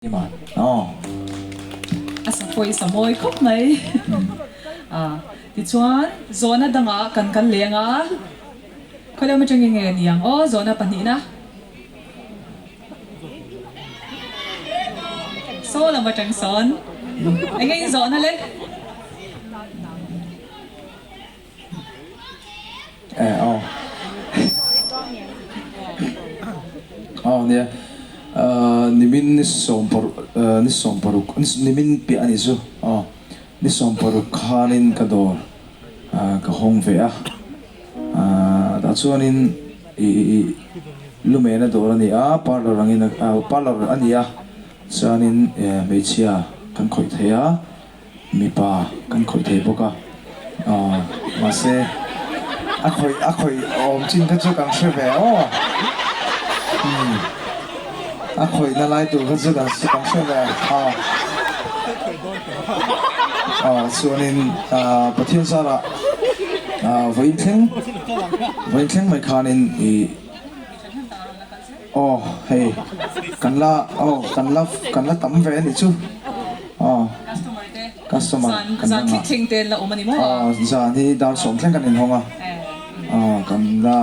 A sa pawh i sa mawi khawp mai. Tichuan, zawhna dangah kan kal leng a, khawilai atangin nge ni ang aw, zawhna pahnihna. Saw lam atang sawn eng nge in zawhna le? Eh aw aw nia nimin ni sawmparuk ni sawmparuk nimin piah a nih chu aw ni sawmparuk khanin ka dawr ka hawng ve a tah chuanin ih lumena dawr a ni a parlour angin parlour a ni a chuanin hmeichhia kan khawih thei a. Mipa kan khawih thei bawk a, mahse a khawih a khawih awm chin kha chu kan hre ve aw. Umm a khawihna lai tur kha chu kan kan hre ve a. Aw chuanin Pathian zarah vawiin thleng vawiin thleng mai khanin ih Aw hei kan la aw kan la kan la tam ve a nih chu aw customer kan la ngah aw zan hi dar sawm thleng kan inhawng a aw kan la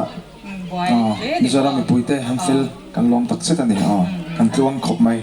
aw Mizoram mipui te an fel kan lawm tak zet a ni aw kan tluang khawp mai.